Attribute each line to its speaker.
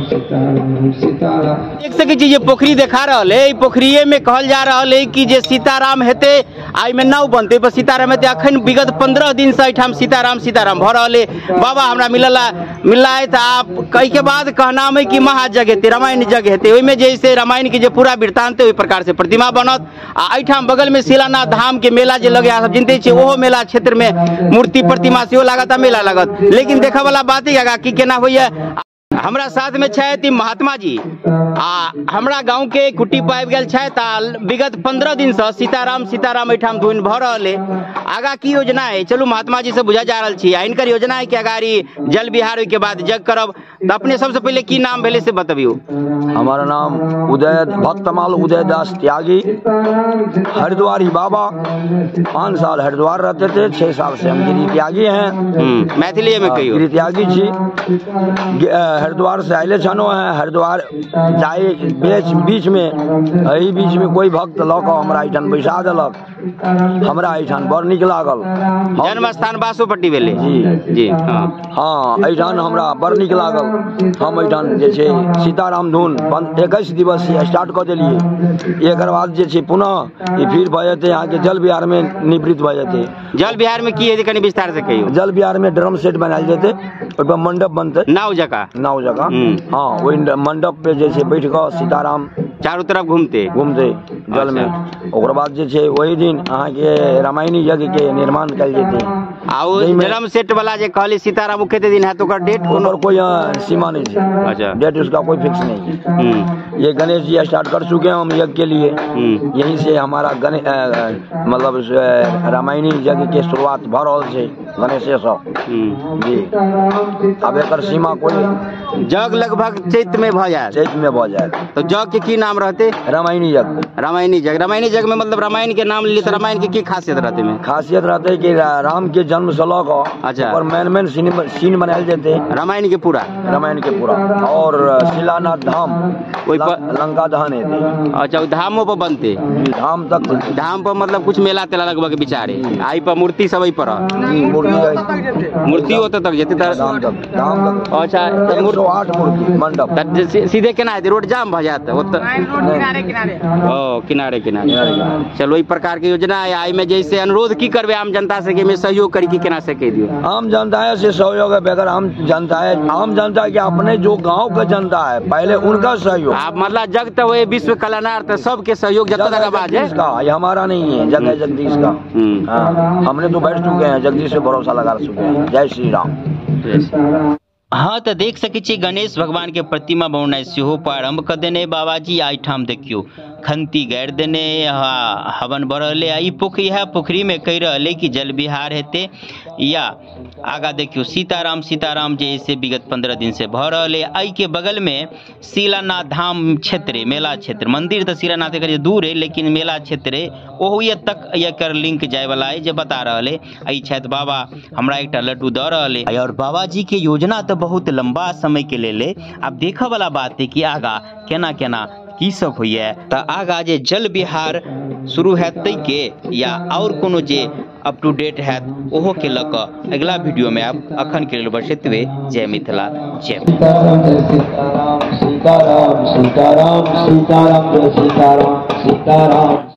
Speaker 1: सीताराम सीताराम।
Speaker 2: देख सकै छी जे पोखरी देखा रहल है, पोखरिये में कहल जा रहल है कि जे सीताराम हेतै आ एहिमे नाव बनतै पर सीताराम हेतै। अखन विगत 15 दिन से एहिठाम सीताराम सीताराम भऽ रहल है। बाबा हमरा मिलला है तऽ आप कई के बाद कहनाम है कि महायज्ञ हेतै, रामायण यज्ञ हेतै। ओहिमे जे से रामायण के जे पूरा वृत्तांत ओहि प्रकार से प्रतिमा बनत। आ एहिठाम बगल में शिलानाथ धाम के मेला जे लगे सब चिन्हते छियै, ओहो मेला क्षेत्र में मूर्ति प्रतिमा सेहो लागत आ मेला लागत। लेकिन देखऽ वाला बात ही आगा की केना होइया। हमरा साथ में छथि महात्मा जी आ हमरा गांव के कुट्टी पर आबि गेल छथि आ विगत 15 दिन से सीताराम सीताराम एहिठाम धुन भऽ रहल है। आगा की योजना है, चलू महात्मा जी से बुझा जा रहल छी। आ इनकर योजना है कि अगाड़ी जल विहार के बाद यज्ञ करब। तऽ अपने सबसे पहिले की नाम भेलै से बतबियौ।
Speaker 3: हमारा नाम उदय भक्तमाल उदय दास त्यागी, हरिद्वारी बाबा। 5 साल हरिद्वार रहते थे, 6 साल से हम गिरी त्यागी हैं।
Speaker 2: मैथिली में कहियो।
Speaker 3: गिरी त्यागी जी हरिद्वार से आये छनो है। हरिद्वार जाए बीच में एही बीच में कोई भक्त लऽ कऽ हमरा एहिठाम बैसा देलक। हमरा एहिठाम बड़ नीक लागल।
Speaker 2: जन्म स्थान बासोपट्टी भेलै
Speaker 3: जी
Speaker 2: जी। हाँ
Speaker 3: एहिठाम हमरा बड़ नीक लागल। हम एहिठाम जे छै सीताराम धुन 21 दिवस स्टार्ट कऽ देलियै। एकर बाद जे छै पुनः ई फिर भऽ जेतै अहाँके जल विहार में निवृत्त भऽ जेतै।
Speaker 2: जल विहार में की हेतै कनि विस्तार से कहियौ।
Speaker 3: जल विहार में ड्रम सेट बनायल जेतै, ओहिपर मंडप बनतै,
Speaker 2: नाव जकाँ।
Speaker 3: नाव जकाँ हाँ। ओहि मंडप पे जे छै बैठ कऽ सीताराम
Speaker 2: चारू तरफ घूमते
Speaker 3: घूमते जल में। ओकर बाद जे छै ओहि दिन अहाँके रामायणी यज्ञ के निर्माण कयल जेतै।
Speaker 2: आ ओ ड्रम सेट वाला जे कहली सीताराम, ओ कते दिन हैत ओकर डेट?
Speaker 3: ओकर कोई सीमा नहीं है।
Speaker 2: अच्छा,
Speaker 3: डेट उसका कोई फिक्स नहीं है। ये गणेश जी स्टार्ट कर चुके हैं हम यज्ञ के लिए। यहीं से हमारा गणेश मतलब रामायणी यज्ञ के शुरुआत भऽ रहल छै गणेशे सँ जी। अब एकर सीमा कोई
Speaker 2: जग लगभग चैत में भऽ जायत।
Speaker 3: चैत में भऽ जायत।
Speaker 2: तो जग के की नाम रहते?
Speaker 3: रामायणी यज्ञ।
Speaker 2: रामायणी यज्ञ। रामायणी यज्ञ में मतलब रामायण के नाम लिए तो रामायण के की खासियत रहते में?
Speaker 3: खासियत रहते कि राम के जन्म से लऽ कऽ
Speaker 2: अच्छा
Speaker 3: और मेन मेन सीन बनायल जेतै
Speaker 2: रामायण के पूरा,
Speaker 3: रामायण के पूरा। और शिलानाथ धाम
Speaker 2: ओहि पर
Speaker 3: लंका दहन हेतै।
Speaker 2: अच्छा, धामो पर बनते?
Speaker 3: धाम तक,
Speaker 2: धाम पर मतलब कुछ मेला तेला लगभग के विचार है। आई पर मूर्ति सब पर मूर्ति ओतऽ तक जेतै
Speaker 3: धाम तक, धाम तक।
Speaker 2: अच्छा,
Speaker 3: 108 मूर्ति मंडप।
Speaker 2: सीधे केना हेतै? रोड जाम भऽ जायत ओतऽ।
Speaker 4: किनारे किनारे।
Speaker 2: ओ किनारे किनारे। चलो, ई प्रकार के योजना है। आई में जैसे अनुरोध की करबे आम जनता से कि में सहयोग करी कि केना से कहि दियौ?
Speaker 3: आम जनता है से सहयोग है, बगैर आम जनता है, आम जनता के अपने जो गांव का जनता है पहले उनका सहयोग।
Speaker 2: आप मतलब जग तो वही विश्व कल्याणार्थ सबके सहयोग जब तक आवाज है
Speaker 3: का, ये हमारा नहीं है, जग है जगदीश का। हाँ, हमने तो बैठ चुके हैं, जगदीश से भरोसा लगा चुके हैं। जय श्री राम।
Speaker 2: हाँ, तो देख सकै छी गणेश भगवान के प्रतिमा बनौनाइ सेहो प्रारंभ कऽ देने बाबाजी। एहिठाम देखियौ खंती गाड़ि देने, हवन भऽ रहल है। ई पोखरी है, पोखरी में कहि रहल है कि जल विहार हेतै। या आगा देखियौ सीताराम सीताराम जे से विगत 15 दिन से भऽ रहल है। एहि के बगल में शिलानाथ धाम क्षेत्र, मेला क्षेत्र, मंदिर तऽ शिलानाथ एकर दूर है लेकिन मेला क्षेत्र है, ओहुए तक एकर लिंक जाय वाला है जे बता रहल है। एहि छथि बाबा, हमरा एकटा लड्डू दऽ रहल है। और बाबाजी के योजना तऽ बहुत लंबा समय के लेल है। आब देखऽ वाला बात है कि आगा केना केना की सब होइए। तऽ आगा जे जल विहार शुरू हैत तै के या और कोनो जे अप टू डेट हैत ओहो के लऽ कऽ अगिला वीडियो में आब। अखन के लेल बस एतबे। जय मिथिला, जय
Speaker 1: सीताराम जय सीताराम सीताराम सीताराम सीताराम जय सीताराम सीताराम।